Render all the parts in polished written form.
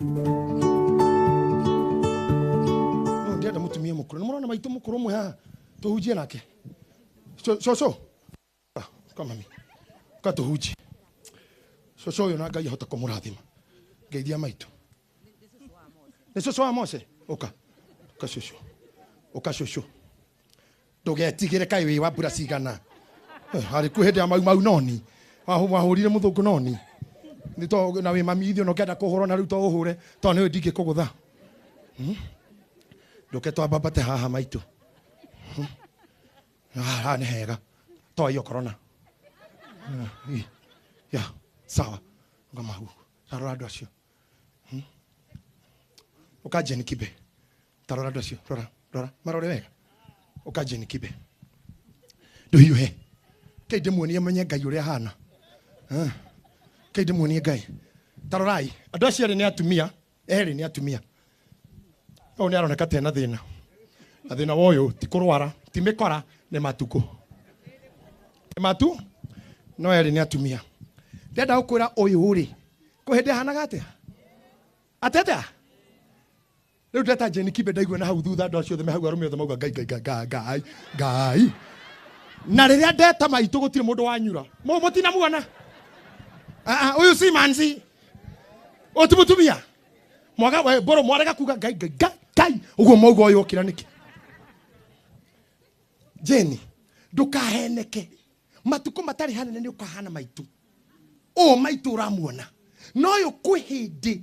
No ndĩrenda mũtumia mũkũrũ. Nĩ mũrona maitũ mũkũrũ ũmwe haha tũhunjie nake. Cũcũ. Ka mami. Ka tũhunjie. Cũcũ ũyũ na Ngai ahota kũmũrathima. Ngeithia maitũ. Nĩ cũcũ wa Mose? Ũka. Ũka cũcũ. Ũka cũcũ. Ndũgetigĩre kaĩ wĩ wa mbura cigana. Harĩ kuo hĩndĩ ya mau mau noni. Wahũrire mũthũngũ noni. Nĩ to na wĩ mami ithuĩ ona ũkĩenda kũhũrwo na rĩu to ũhũre tondũ nĩ ũĩ ndingĩkũgũtha. Ndũke twambambate haha maitũ. Haha nĩ hega. Toa hiyo corona. Ya, sawa. Ngoma hau. Tarora andũ acio. Ũka Jane Kibe. Tarora andũ acio. Rora, rora. Marore wega. Ũka Jane Kibe. Ndũhiũhe. Kei ndĩmuonie menye Ngai ũrĩa ahana. Kei ndĩmuonie Ngai. Tarorai. Andũ acio erĩ nĩ atumia. Erĩ nĩ atumia. Ũyũ nĩ aroneka ta ena thĩna. Na thĩna wa ũyũ ti kũrwara, ti mĩkora, nĩ matukũ. Nĩ matu, no erĩ nĩ atumia. Ndĩrenda gũkwĩra ũyũ rĩ, kwĩ hĩndĩ ahanaga atĩa? Atĩ atĩa? Rĩu ndeta Jane Kibe ndaigua na hau thutha andũ acio othe me hau arũme othe mauga Ngai Ngai Ngai Ngai Ngai Ngai. Na rĩrĩa ndeta maitũ gũtirĩ mũndũ wanyura. Mũtinamuona? Ũyũ si manzi. Ũyũ ti mũtumia. Mwaga we mboro mwarega kuga Ngai Ngai Ngai Ngai. Ũguo mauga ũyũ okĩra nĩkĩ? Jane, ndũkaheneke. Matukũ matarĩ hanene nĩ ũkahana maitũ. Ũũ maitũ ũramuona. No ũyũ kwĩ hĩndĩ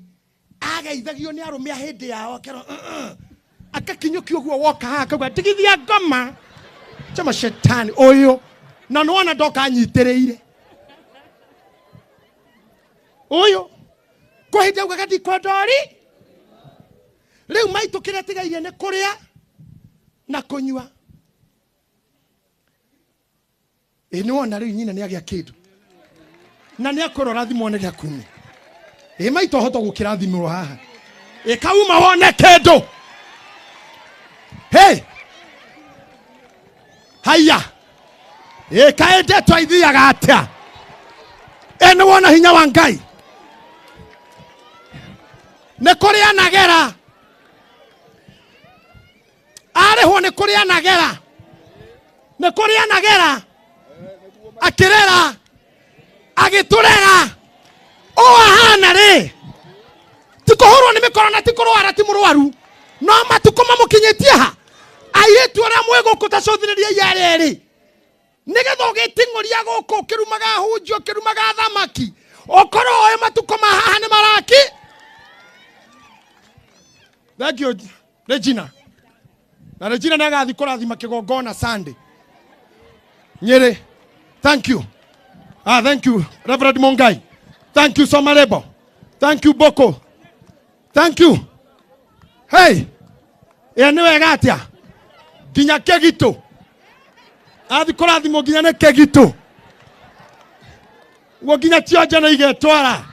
ageithagio nĩ arũme a hĩndĩ yao akerwo akakinyũkio ũguo woka haha akauga ndigithia ngoma chama shetani ũyũ na nĩwona ndoka anyitĩrĩire ũyũ kwĩ hĩndĩ augaga ndikwenda ori rĩu maitũ kĩrĩa tigairie nĩ kũrĩa na kũnyua. Ĩ nĩwona rĩu nyina nĩagĩa kĩndũ na nĩakwĩra ũrathimwo nĩ gĩa kumia. Ĩ maitũ ahota gũkĩrathimĩrwo haha. Ĩ kauma wone kĩndũ. Hey! Haiya! Ĩ kaĩ ndeto ithiaga atĩa? Ĩ nĩwona hinya wa Ngai. Nĩ kũrĩ anagera. Arĩhwo nĩ kũrĩ anagera. Nĩ kũrĩ anagera. Akĩrera. Agĩtũrera. Ũũ ahana rĩ. Ti kũhũrwo nĩ mĩkora na ti kũrwara ti mũrwaru. No matukũ mamũkinyĩtie ha. Airĩtu arĩa mwĩ gũkũ ta cũthĩrĩriai arĩa erĩ. Nĩgetha ũgĩting'ũria gũkũ ũkĩrumaga hunji ũkĩrumaga thamaki. Ũkorwo ũĩ matukũ ma haha nĩ maraki. Thank you, Regina. Na Regina nĩ agathiĩ kũrathima kĩgongona Sunday. Nyĩrĩ. Thank you. Thank you, Reverend Mungai. Thank you, Somarebo. Thank you, Boko. Thank you. Hey. Ĩ nĩ wega atĩa? Nginya kĩgitũ. Athi kũrathimwo nginya nĩ kĩgitũ. Guo nginya cionje nĩ igetwara.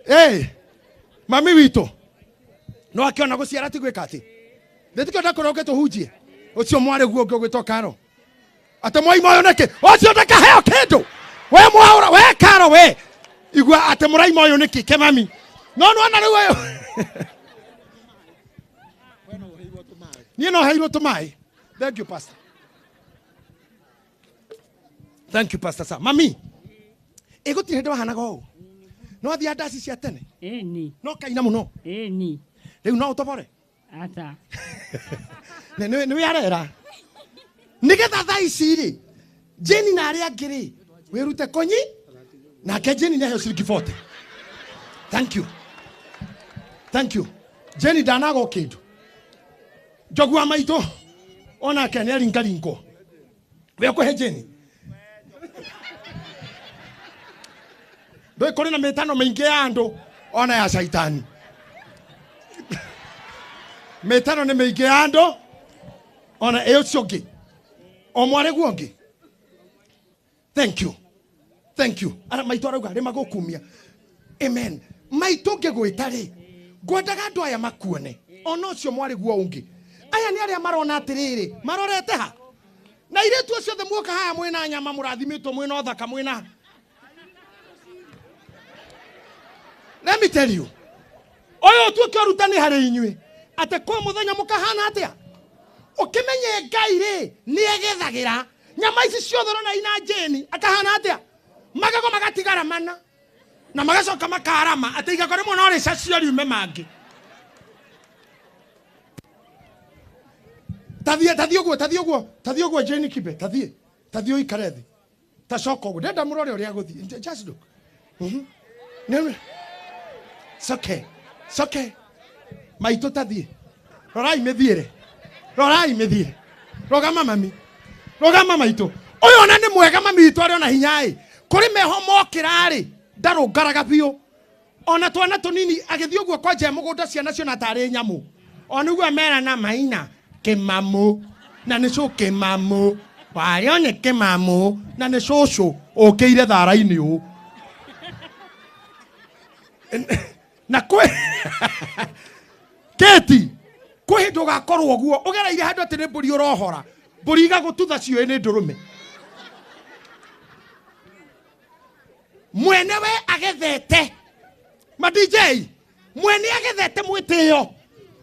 Hey, mami witũ no akĩona gũciara ti gwĩka atĩ nĩtikĩenda kũrĩa ũke tũhunjie ũcio mwarĩ guo ũngĩ ũgwĩtwo Karo atĩ mwaima ũyũ nĩkĩ ũcio ndakaheo kĩndũ we mwaũra we Karo we igua atĩ mũraima ũyũ nĩkĩ ke mami no nĩwona rĩu ũyũ niĩ no heirwo tũmaĩ. Thank you pastor. Thank you pastor sir. Mami ĩgũtirĩ hĩndĩ wahanaga ũũ no athiĩ ndaci cia tene Ĩni. no kaina mũno Ĩni. Rĩu no ũtobore Ata. Nĩ arera nĩgetha thaa ici rĩ Jane na arĩa angĩ rĩ wĩrute kũnyi nake Jane nĩ aheo ciringi 40. Thank you. Thank you. Jane ndanaga o kĩndũ. Njogu wa maitũ onake nĩ aringaringwo. We ũkũhe Jane. Ndũĩ kũrĩ na mĩtano mĩingĩ ya andũ ona ya caitani. Mĩtano nĩ mĩingĩ ya andũ ona ĩ ũcio ũngĩ. O mwarĩ guo ũngĩ. Thank you. Thank you. Ara maitũ arauga rĩ magũkumia. Amen. Maitũ ngĩgwĩta rĩ ngwendaga andũ aya makuone ona ũcio mwarĩ guo ũngĩ. Aya nĩ arĩa marona atĩrĩrĩ marorete ha na airĩtu acio othe muoka haya mwĩna nyama mũrathimĩtwo mwĩna ũthaka mwĩna Me tell you, ũyũ ũtuĩke ũrutani harĩ inyuĩ atĩ kwĩ mũthenya mũkahana atĩa. Ũkĩmenye Ngai rĩ nĩ egethagĩra nyama ici ciothe ũrona ina njĩni, akahana atĩa? Magego magatigara mana na magacoka makarama atĩ igego rĩmwe no rĩcacio riume mangĩ. Tathiĩ, tathiĩ ũguo, tathiĩ ũguo, tathiĩ ũguo Jane Kibe, tathiĩ, tathiĩ ũikare thĩ, tacoka ũguo. Ndenda mũrore ũrĩa agũthiĩ. Just look. Nĩ- It's okay. It's okay. Maitũ tathiĩ. Rorai mĩthiĩre. Rorai mĩthiĩre. Rũgama mami. Rũgama maitũ. Ũyũ ona nĩ mwega mami witũ arĩ ona hinya ĩ. Kũrĩ meho mokĩra rĩ, ndarũngaraga biũ. Ona twana tũnini agĩthiĩ ũguo kwanja mũgũnda ciana ciona tarĩ nyamũ. Ona ũguo merana maina kĩmamũ na nĩ cũ kĩmamũ. Warĩo nĩ kĩmamũ na nĩ cũcũ ũkĩire thara-inĩ ũũ. Na kwĩ kĩti kwĩ hĩndĩ ũgakorwo ũguo ũgereire handũ atĩ nĩ mbũri ũrohora, mbũri igagũtutha ciũĩ nĩ ndũrũme. Mwene we agethete ma DJ, mwene agethete mwĩtĩo.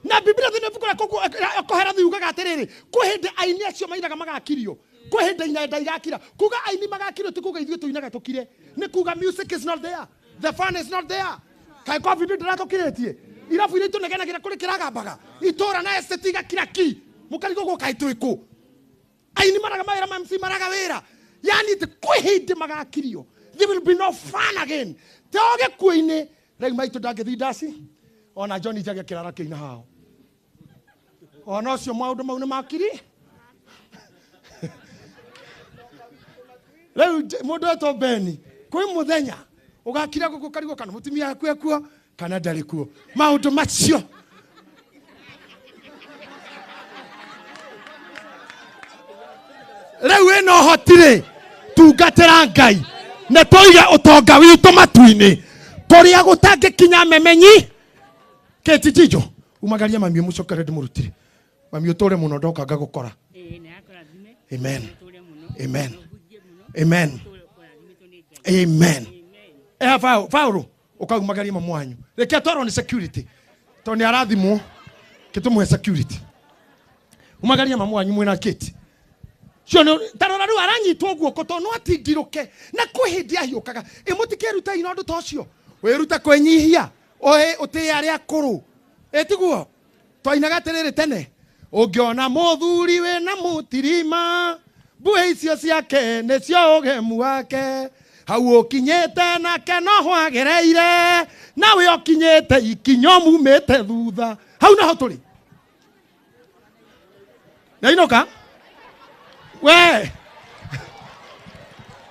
Na Biblia thĩinĩ ibuku rĩa Kohelethu yugaga atĩrĩrĩ, kwĩ hĩndĩ aini acio mainaga magakirio, kwĩ hĩndĩ inanda igakira. Kuga aini magakirio ti kuga ithuĩ tũinaga tũkire, nĩ kuga music is not there, the fun is not there. Kaĩ COVID ndĩratũkirĩtie? Irabu iria itũnegenagĩra kũrĩ kĩragambaga itũra na estate igakira ki, mũkarigwo gũka ĩtwĩ kũ. Aini maraga mawĩra, ma MC maraga wĩra, yani atĩ kwĩ hĩndĩ magakirio, there will be no fun again. Te o gĩkuũ-inĩ rĩu maitũ ndangĩthiĩ ndaci, ona John Njagi akĩrara kĩina hao, ona ũcio maũndũ mau nĩ makiri. Rĩu mũndũ etwo Beni, kwĩ mũthenya ũgakira gũkũ karigwo kana mũtumia waku ekuo kana ndarĩ kuo. Maũndũ macio rĩu wĩna ũhoti rĩ, tungatĩra Ngai na tũige ũtonga witũ matu-inĩ kũrĩa gũtangĩkinya memenyi. Kĩtijijo umagaria mami mũcokere ndĩmũrutire mami ũtũre mũno ndoka ngagũkora. Ĩĩ, na akũrathime. Amen. Ũtũre mũno. Amen. Ũhunjie mũno. Amen. Ũtũre ũrathimĩtwo nĩ Ngai. Amen. Amen. Eh, Paulo ũkaumagaria mamu wanyu reke atwarwo nĩ security tondũ nĩ arathimwo kĩtũmũhe security. Umagaria mamu wanyu mwĩna kĩti cio nĩ tarora rĩu aranyitwo guoko tondũ no atindirũke na kwĩ hĩndĩ ahiũkaga. Ĩ mũtikĩruta ina ũndũ ta ũcio, wĩrute kwĩnyihia, ũĩ ũtĩe arĩa akũrũ. Ĩ tiguo twainaga atĩrĩrĩ tene, ũngĩona mũthuri wĩna mũtirima, mbuĩ icio ciake nĩcio ũgemu wake, hau ũkinyĩte nake no hwagereire, nawe ũkinyĩte ikinyo mumĩte thutha. Hau naho tũrĩ nyainũka we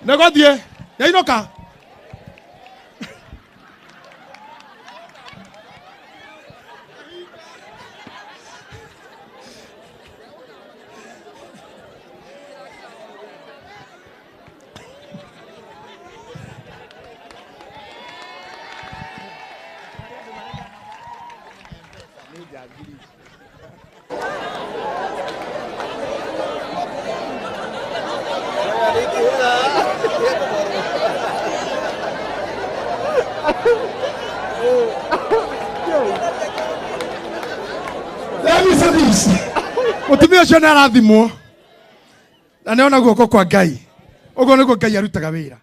nĩgũthiĩ nyainũka. Let me say this. Mũtumia ũcio nĩ arathimwo na nĩ ona guoko kwa Ngai. Ũguo nĩguo Ngai arutaga wĩra.